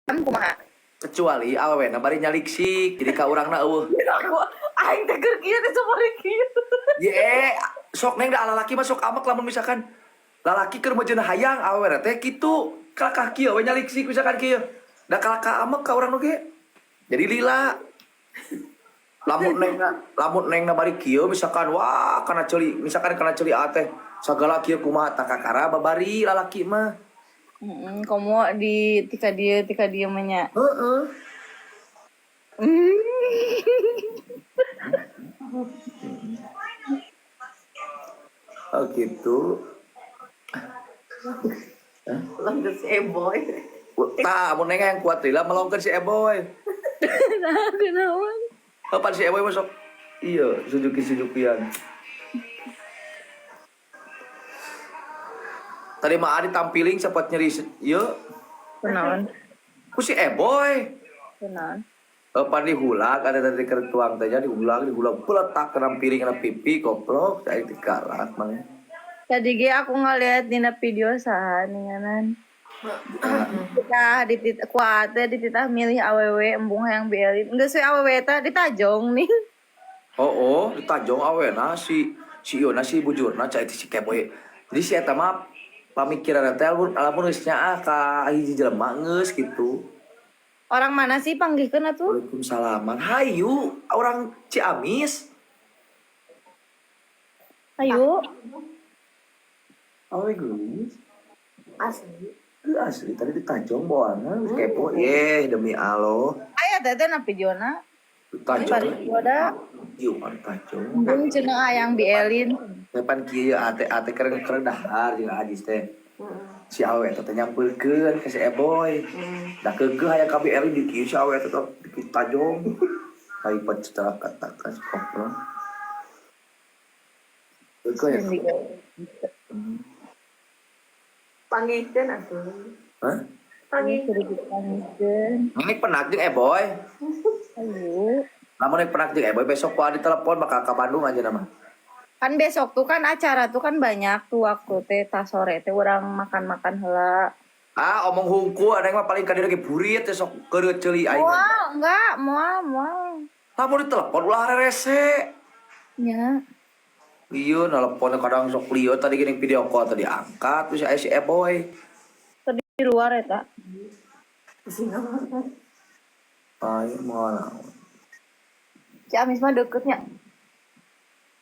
Kumaha? Kecuali awewena bari nyaliksik, jadi ka urangna eueuh. Aku aing teh keur kieu teh sabari kieu. Ye, sok neng da lalaki mah sok amek lamun misalkan lalaki keur mejeuna hayang awewena teh kitu kalakah kieu we nyaliksik misalkan kieu. Da kalakah amek ka urang nu ge. Jadi lila. Lamun nengna bari kieu misalkan wah kana ceuli misalkan kana ceuli teh sagala kieu kumaha tah kakara babari lalaki mah. Heeh, komo di tika dieu mah nya. Heeh. Oh gitu. Lanjut si Eboy. Tah, mun neng yang kuat lila melongkeun si Eboy. Nah, kunaon? Kapan si Eboy masuk? Iya, sujuki-sujukian. Tadi mah Adi tampiling sempat nyeri ieu. Kunaon? Ku si Eboy. Kunaon? Pan dihulag ada tadi keur tuang teh nya dihulag dihulag peletak kana piring kana pipi koplok aing teh galak mang. Tadi ge aku ngaliat dina video saha ninganan. Kita dititah kuat teh dititah milih awewe embung hayang bielin. Geus we awewe teh ditajong nih. Oh, oh, ditajong awena si si ieu na si bujurna cai si Keboy. Jadi si eta mah pamikiran teh lamun lamun geus nyaah ka hiji jelema geus gitu. Orang mana sih panggihkeun atuh? Waalaikumsalaman. Hayu, orang Ciamis. Hayu. Awe geus. Asli. Heuh, asli tadi ditajong bawaanna kepo. Ye, demi Allah. Aya teh teh na videona. Ditajong. Bari video da. Ieu mah ditajong. Embung cenah hayang bielin. Depan kieu ate ate keur keur dahar jeung Ajis teh. Si awe eta teh nyampeurkeun ka si Eboy. Da keukeuh hayang ka BRI di kieu si awe eta teh ditajong. Ai setelah katakan si koplo. Keukeuh ya. Panggihkeun atuh. Hah? Panggihkeun. Ini penak jeung Eboy. Hayu. Lamun nek penak jeung Eboy besok ku adi telepon bakal ka Bandung aja nama. Kan besok tuh kan acara tuh kan banyak tuh waktu teh tas sore teh urang makan-makan heula. Ah, omong hungku ada yang mah paling kadir ge burit teh sok keureut ceuli aing. Moal, enggak, moal, moal. Lamun ditelepon ulah rerese. Nya. Iya, nelpon kadang sok lieu tadi gini video call tadi angkat terus aya si Eboy. Tadi di luar eta. Ayo moal naon. Ciamis mah deketnya.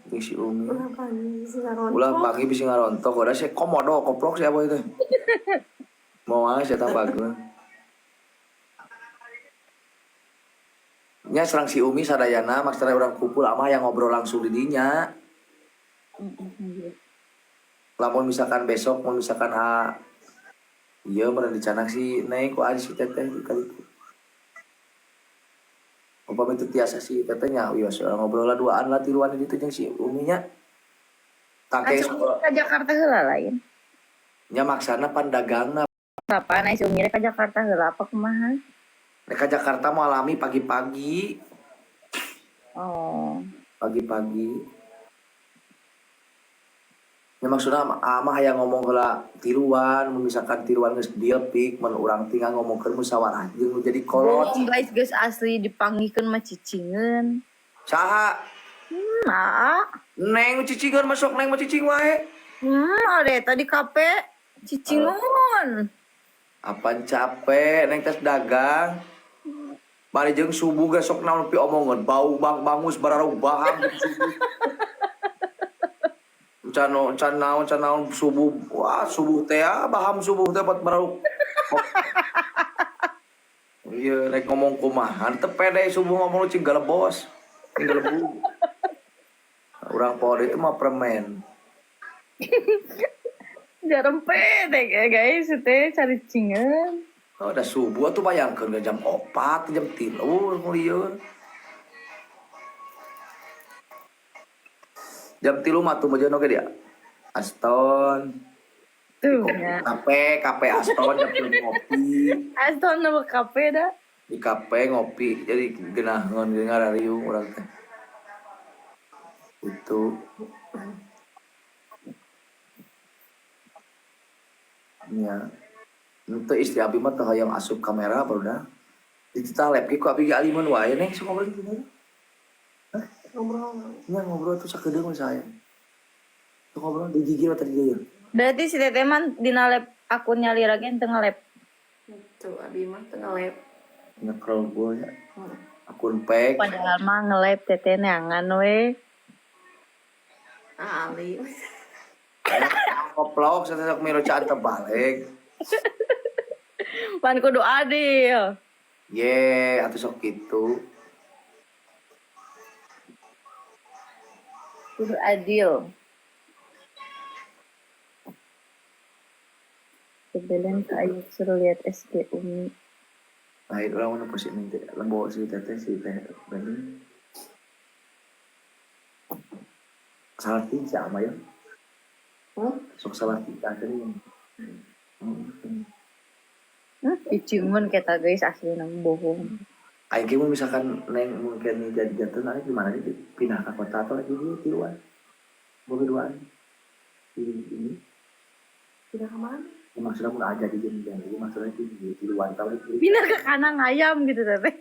Jeung si Umi. Ulah panggih si ngarontok. Ulah pagi bisa ngarontok, udah sih komodo koplok si Eboy teh. Moal si eta bagus. Nya serang si Umi sadayana maksudnya urang kumpul ama yang ngobrol langsung di dinya. Lamun misalkan besok, mun misalkan ah, iya meureun dicanak si Neng ku adi si teteh di kali itu. Upami teu tiasa si teteh nya wios urang ngobrol lah duaan lah tiluan di ditu jeung si Umi nya. Tangke Acung ka Jakarta heula lain. nya maksana pan dagangna. Apa naik si Umi ka Jakarta heula apa kumaha? Rek ka Jakarta mau alami pagi-pagi. Oh. Pagi-pagi. Ya maksudna amah hayang ngomong heula tiluan, mun misalkan tiluan geus deal pik, mun urang tinggal ngomongkeun musyawarah jeung nu jadi kolot. Bohong guys, guys asli dipanggihkeun mah cicingeun. Saha? Nah. Neng cicingeun masuk neng mah cicing wae. Ada tadi kape cicingeun. Apaan capek neng tes dagang. Bari jeung subuh ge sok naon pi omongan bau bang bangus bararau bahang gitu subuh. Can can naon can naon subuh wah subuh teh ah, baham subuh teh buat bararau. Iya rek ngomong kumaha teu pede subuh ngomong cing galebos. Cing galebu. Urang poho itu mah permen. Jarang pede ya guys, teh cari cingeun. Oh, udah subuh tuh bayangkeun ge jam 4, jam 3 ngulieun. Jam 3 mah tuh mojono ge dia. Aston. Tuh nya. Kape, kape Aston jam 3 ngopi. Aston nu kape da. Di kape ngopi jadi geunaheun ge ngarariung urang teh. Itu. Nya. Henteu istri abi mah teu hayang asup kamera barudak. Dititah lab ge ku abi ge alimun wae neng sok ngobrol gitu. Ngobrol. Nya ngobrol tuh sakedeung we saya. Tuh ngobrol di gigil tadi dia. Berarti si teteh mah dina lab akunnya lira ge teu nge-lab. Tuh abi mah teu nge-lab. Nyekrol gua ya. Akun fake. Padahal mah nge-lab teteh neangan we. Ah, Ali. Koplok saya sok miro can terbalik. Pan kudu adil. Ye, atuh sok kitu. Kudu adil. Sebelum ke Ayu suruh lihat SG Umi. Lain orang mana posisi nanti lembo si teteh si teh Bening. Salah tingkah sama ya. Hmm? Sok salah tingkah tadi. Icimun kita guys asli nang bohong. Aing ge mun misalkan neng mungkin jadi jatuh aing gimana sih pindah ke kota atau lagi di tiluan. Boga duaan. Di ini Pindah ke mana? ya, maksudnya mun aja di jadi jadi maksudnya di tiluan tau lagi. Pindah ke kanang ayam gitu teteh.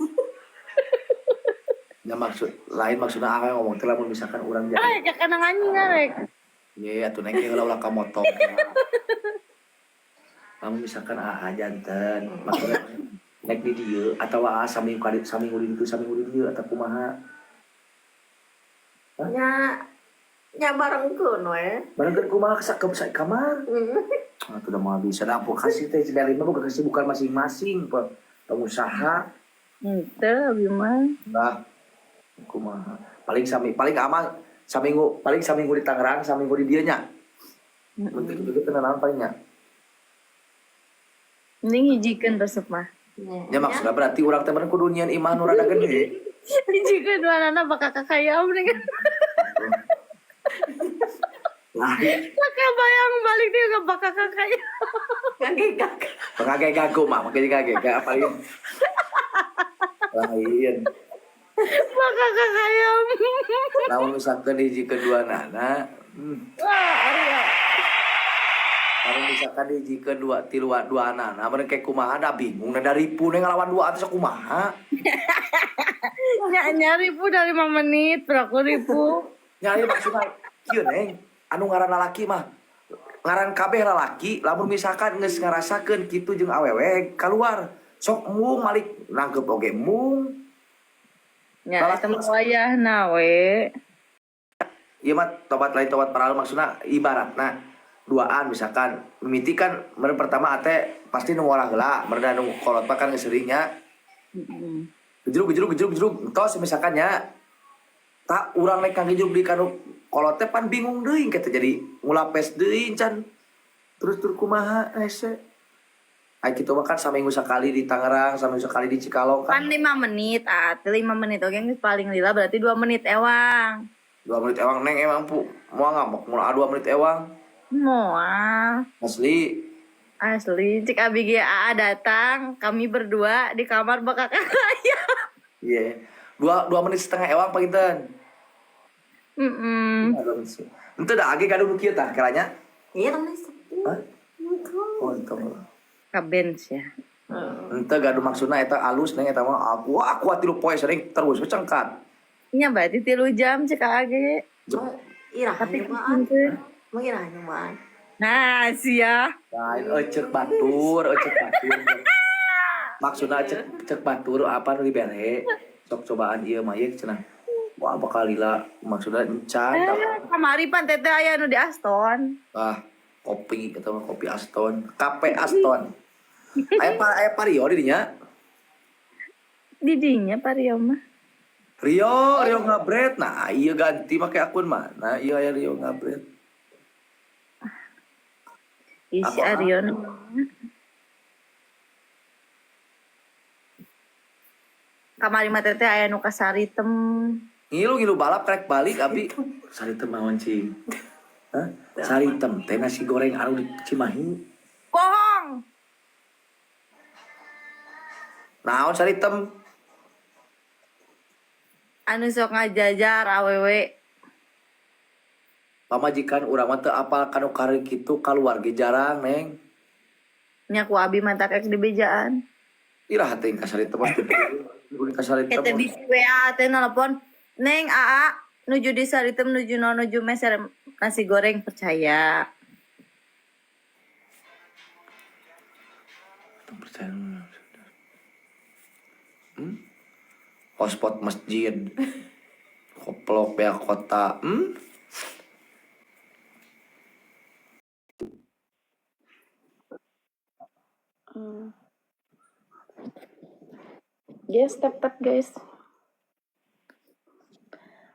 Ya maksud lain maksudnya apa yang ngomong teh lamun misalkan urang jadi Ah, ke kanang anjing rek. Ye, atuh neng ge ulah ka motong. Lamun misalkan aa janten, maksudnya nek di dieu atawa aa sami ka sami ngulin ditu sami ngulin dieu atau kumaha. Nya nya barengkeun we. Barengkeun kumaha ka ke kamar. Ah, udah mau bisa dah kasih teh si Berlin mah bukan kesibukan masing-masing, pengusaha. Henteu abi mah. Nah, kumaha. Paling sami paling ama saminggu paling saminggu di Tangerang, saminggu di dieu nya. Penting juga tenanan palingnya. Mending hijikeun resep mah. Ya maksudnya berarti urang teh meureun kudu nyieun imah nu rada gede. Hijikeun manana bakal kakayam dengan Lah, kakak bayang balik dia ke bakal kakayam. Ngagegak. pengage gago mah, makanya gage gak paling. Lain. Bakal kakayam. Lamun misalkan hiji kedua nana, Wah, Aryo. lamun misalkan hiji kedua tilu dua nana, meureun kayak kumaha da bingung da ripu neng ngelawan dua atuh kumaha. Nya ribu dari 5 menit, berapa ribu? Nyari maksudna kieu neng, anu ngaran lalaki mah ngaran kabeh lalaki lamun misalkan geus ngarasakeun kitu jeung awewe keluar sok mung malik nangkep oge mung. Nya eta mah wayahna we. Ieu mah tobat lain tobat paral maksudna ibaratna duaan misalkan mimiti kan meureun pertama ate pasti nu ngolah heula meureun nu kolot mah kan geus seuringnya. Heeh. Gejrug gejrug gejrug gejrug tos misalkan nya tak urang naik kang gejrug di kanu kolot teh pan bingung deui kita jadi ngulapes deui can terus tur kumaha hese ai kitu mah kan saminggu sakali di Tangerang saminggu sakali di Cikalong Pan kan 5 menit, ah 5 menit oke geus paling lila berarti 2 menit ewang. 2 menit ewang neng emang pu moal ngamuk mun 2 menit ewang Moal. asli. Asli, cik abi ge AA datang, kami berdua di kamar bakal kakak. Iya. 2,5 menit ewang panginten. Heeh. Ente dah age gaduh nu kieu tah kelanya. Iya tong sepi. Hah? Oh, ente mah. Kabens ya. Ente gaduh maksudna eta alus neng eta mah aku 3 poe sering terus we cengkat. Nya berarti 3 jam cek age. Oh, irah Tapi nyobaan. henteu. Mau irah nyobaan. Nah, sia. Lain ecek batur, ecek batur. Maksudna cek cek batur apa nu dibere? Sok cobaan ieu mah ieu cenah. Wah bakal lila maksudna encan. Eh, kamari pan teteh aya nu di Aston. Ah, kopi atau kopi Aston, KP Aston. Aya pa aya Pario di dinya. Di dinya Pario mah. Rio, Rio ngabret. Nah, iya ganti pakai akun mana? Iya aya Rio ngabret. Ih, si Apa? Arion. Kamari mah teteh aya nu kasaritem. Ngilu ngilu balap krek balik abi. Saritem naon cing? Hah? Saritem teh nasi goreng anu di Cimahi. Bohong. Naon saritem? Anu sok ngajajar awewe. Pamajikan urang mah teu apal kanu kare kitu kaluar ge jarang, Neng. Nya ku abi mah tak di bejaan. Iraha teh ka Sarita pasti. Ka Sarita. Eta bisi WA teh nelpon, "Neng AA nuju di Saritem nuju no nuju meser nasi goreng percaya." Percaya. Hotspot masjid. Koplok pihak kota. Guys, tap tap guys.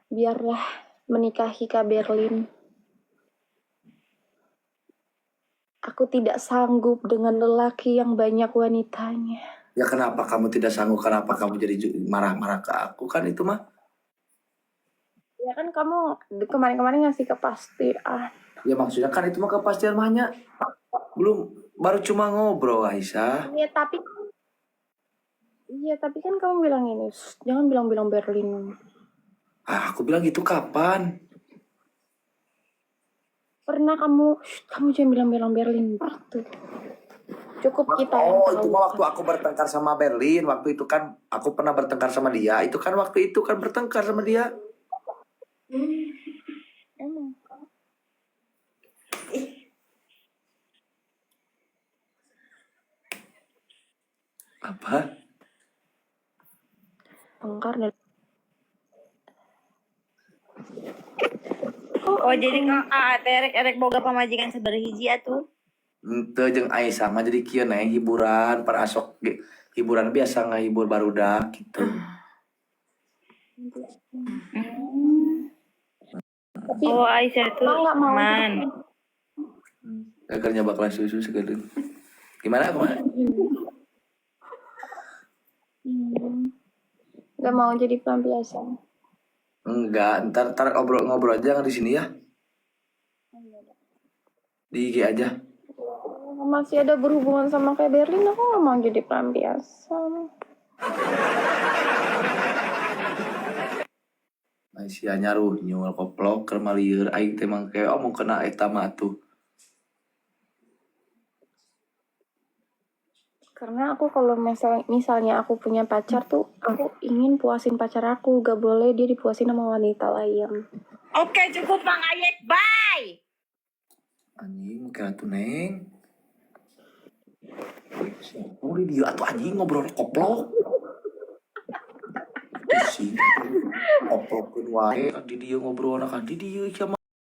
Biarlah menikahi Kak Berlin. Aku tidak sanggup dengan lelaki yang banyak wanitanya. Ya kenapa kamu tidak sanggup? Kenapa kamu jadi marah-marah ke aku? Kan itu mah. Ya kan kamu kemarin-kemarin ngasih kepastian. Ya maksudnya kan itu mah kepastian mahnya. Belum, baru cuma ngobrol Aisyah. Iya tapi kan kamu bilang ini, "Shh, jangan bilang-bilang Berlin." Ah, aku bilang gitu kapan? Pernah kamu, "Shh, kamu jangan bilang-bilang Berlin gitu. Cukup kita yang Oh, tahu. itu mah waktu aku bertengkar sama Berlin. Waktu itu kan aku pernah bertengkar sama dia. Itu kan waktu itu kan bertengkar sama dia. Emang. Apa? Tengkar dan Oh, jadi kang AA teh erek-erek boga pamajikan sabaraha hiji atuh. Ente jeung Aisyah mah jadi kieu neng hiburan para asok hiburan biasa ngahibur barudak gitu. Tapi Oh, Aisyah itu emang nggak mau. teman. Akhirnya nyoba kelas susu segala. Gimana kemana? Nggak mau jadi pelampiasan. Enggak, ntar ntar ngobrol aja jangan di sini ya. Di IG aja. Masih ada berhubungan sama kayak Berlin, aku nggak mau jadi pelampiasan. Aisyah nyaruh nyul koplok keur malieur aing teh mangke omong kena eta mah atuh. Karena aku kalau misalnya aku punya pacar tuh, aku ingin puasin pacar aku, gak boleh dia dipuasin sama wanita lain. Oke, cukup Bang Ayek. Bye. Anjing make atuh neng. Siapa di dia atuh anjing ngobrol koplok. Pusing. Koplokkeun wae di dieu ngobrol kan di dieu sia mah.